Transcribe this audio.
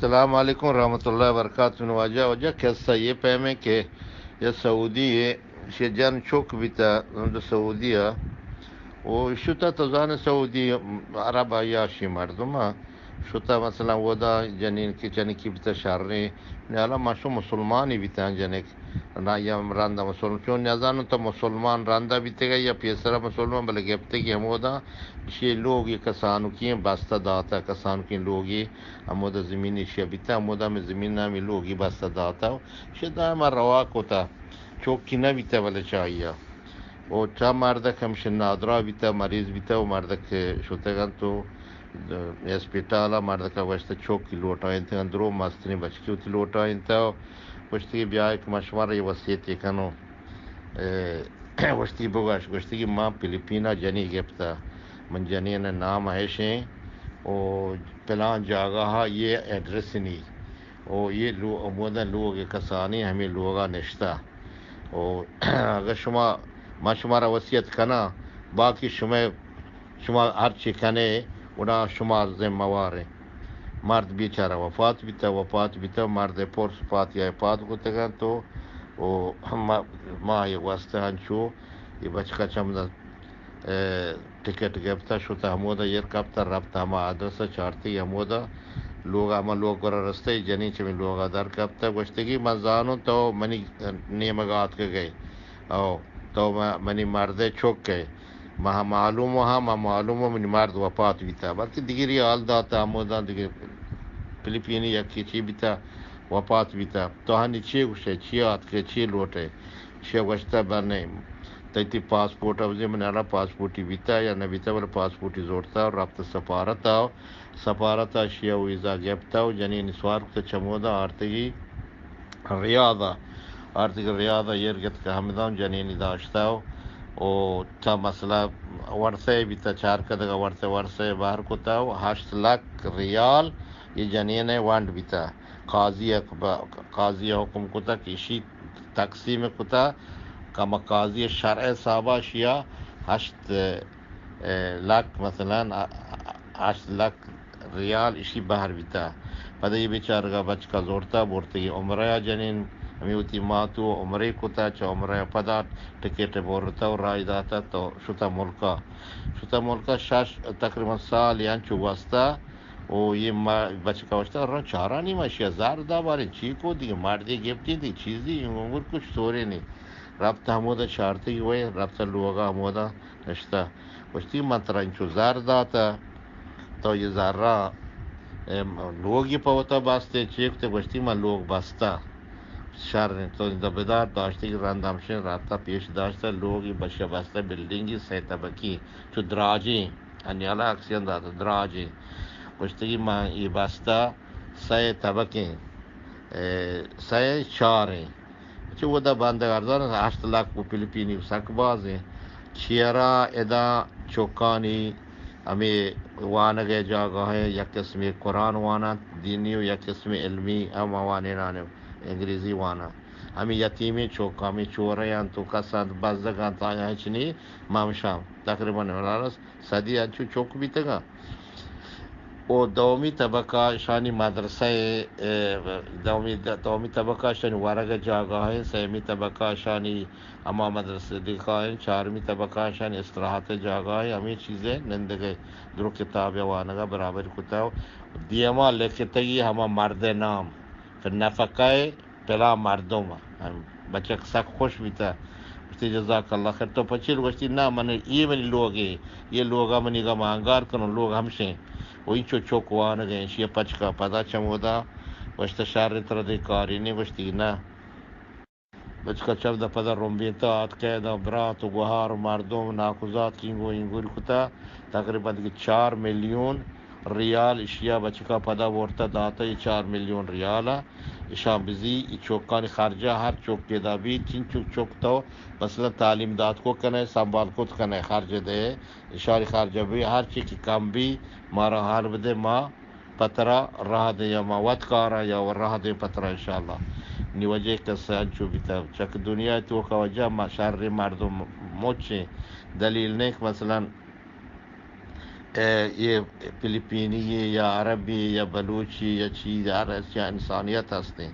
السلام علیکم ورحمۃ اللہ وبرکاتہ۔ واجہ، واجہ، قصہ یہ پیمیں کہ یہ سعودی ہے، یہ جن چوک بیتا، ہم تو سعودی ہے۔ وہ شتا تو زان سعودی عرب عیاشی مردم ہاں۔ شتا مثلاً ودا جنین کی چنکی بیتا شریں، نے حالا ما شو مسلمانی بیتا جنک۔ نا یا رندا مسلمان، چون نزانو تو مسلمان رندا بیتگا یا پیسرا مسلمان، بلے گپتگی ہمودا شی لوگ یہ کسانو کی بستہ داتا، کسانو کی لوگی ہمودا زمین ایشی بیتا، ہمودا ہمے زمین ہمے لوگی بستہ داتا و شی دائما روا کتا، چوکی نہ بیتا بلے چاہیا۔ و چا مردک ہمشی نادرا بیتا، مریض بیتا و مردک شتگن تو اسپیٹالا، مردکا گوشتا چوکی لوٹائینتگن، درو مسترین بچکی وتی لوٹائینتا و گوشتی کہ بیا کہ ما شمارا یہ وصیت کنو۔ اے، گوشتی بگوش، گوشتی کہ ما فلپینا جنی گپتا، من جنین نام ایشیں و پلان جاگہ یہ ایڈریس نی و یہ لو-، عمودہ لوگ کسانی ہمیں لوگا نشتا و اگر شما، ما شمارا وصیت کنا، باقی شما، شما ہر چی کنے، گڑا شما ذمہ واریں۔ مرد بیچارہ وفات بیتا، وفات بیتا، مرد پرس پات یا پات کتگن تو، و ما، ما یہ واسطہ انچو، یہ بچکا چمدا، اے، ٹکٹ گپتا، شتا ہمودا ایر کپتا، رپتا ہما آدرس چارتی ہمودا، لوگ ہما لوگ گورا رستے، جنین چمی لوگا در کپتا، گوشتگی من زانوں تو منی نیمگا آتکگئے۔ او، تو م-، منی مردے چک ئے۔ ما معلوم ہاں، ما معلوم ہاں، منی مرد وفات بیتا۔ بلکہ دگری حال داتا، ہموداں دگہ فلپینی یکی چی بیتا، وفات بیتا۔ تو ہنی چی گوشے، چی آتکے، چی لوٹے؟ چی گوشتا بنے۔ تئی تی پاسپورٹ اوزی من را پاسپورٹی بیتا یا نہ بیتا، بلے پاسپورٹی زورتا، رفت سفارتا۔ سفارت ءَ اشی ءَ ویزا گپت ءُ جنینی سوار کت ءُ چمودا آرتگی ریاض ءَ، آرتگی ریاض ءَ ایر گپت کہ ہمداں جنینی داشتہ ءُ، ءُ تا مسئلہ ورثہ بیتہ، چار کدگ ءَ ورثہ، ورثہ بہر کتہ ءُ ہشت لک ریال یہ جنین ءَ ونڈ بیتہ۔ قاضی ءَ، قاضی ءَ حکم کتہ کہ اشی تقسیم کتہ، کمہ قاضی شرع صاحبہ اشی ءَ ہشت اے، لک، مثلاً، ا-، ا-، ہشت لک ریال اشی بہر بیتا۔ پدا یہ بیچارگا بچکا زورتا، برتگی عمرہ ءَ جنین، ہمیں وتی ماتو عمرہ کتا، چہ عمرہ ءَ پدا ٹکٹ برتا ءُ راہی داتا تو شتا ملکا۔ شتا ملکا شش، تقریباً سال یا انچو گوستا، ءُ یہ ما-، بچکا وشتا رن چارانی ما اشیا زر دا باریں چی کو دیگہ مردی گپتی دی چیزی انگور کچھ سورے نہیں۔ ربط ہمودا چارتی ہوئے، ربط لوگا ہمودا نشتہ۔ گوشتی، من ترا انچو زر داتہ، تو یہ زرا، اے، لوگی پہ وتا بستے، چی کتے؟ گوشتی، من لوگ بستہ۔ شر انت، تو اندا بدار، داشتی کہ رند ہمشیں رابطہ پیش داشتہ، لوگی بشہ بستہ، بلڈنگی سہ طبقی، چو دراجیں، انیالا اکسیان داتہ، دراجیں۔ گوشتگی، من یہ بستہ سہ طبقیں، اے، سہ چاریں۔ چہ ودا بندگ ارزان است، ہشت لک و فلپینی و سک بازیں۔ چیرا ادا چوکانی ہمے وانگ ءِ جاگہ ءَ یک قسمے قرآن واناں دینی و یک قسمے علمی ہم وانینان انگریزی واناں۔ ہمے یتیمیں چوک، ہمے چورے انت و کس انت، بزگ انت، آیاں ہچ نی، مامشام تقریباً صدی انچو چوک بیتگاں۔ و دومی طبقہ اشانی مدرسہ، اے، دومی، دومی طبقہ اشانی ورگ جاگہ ہیں، سیمی طبقہ اشانی ہما مدرسہ دیکھا ہیں، چارمی طبقہ اشانی استراحت جاگہ ہیں، ہمیں چیزیں نندگے درو کتاب یا وانگا برابر کتا۔ دیما لکھتگی ہما مرد نام کہ نفقہ پلاں مردم۔ ہم بچک سک خوش بیتہ۔ گوشتی، جزاک اللہ خیر۔ تو پچیل؟ گوشتی، نہ، من اے منی لوگے، یہ لوگا منی گا ما انگار کنوں، لوگ ہمشیں۔ و اینچو چوک وانگیں، شی پچکا پدا چمودا۔ گوشتہ، شر ترا دے کاری نے؟ گوشتی، نہ۔ بچکا چمدا پدا رمبینتا آتکہ، ادا برات و گوہار و مردم ناکوزات کینگو اینگوری کتا۔ تقریباً دیگہ چار میلیون ریال اشیا بچکا پدا ورتا داتا، یہ چار میلیون ریالا اشان بزی، ای چوکانی خرجہ ہر چوک پیدا بی، چنچو چوک تو مثلاً تعلیم دات کو کنے، سنبھال کت کنے، خرج دے، اشاری خرجہ بی، ہر چی کہ کم بی، مارا حال بدے، ما پترا راہ دے یا ما وت کارا یا راہ دے پترا انشاءاللہ۔ نی وجہ کسے انچو بیتا، چک دنیا توکا وجہ ما شر مردم مچیں، دلیل نیک مثلاً اے، یہ فلپینی یا عربی یا بلوچی یا چیز، ہر ایسی انسانیت ہستیں۔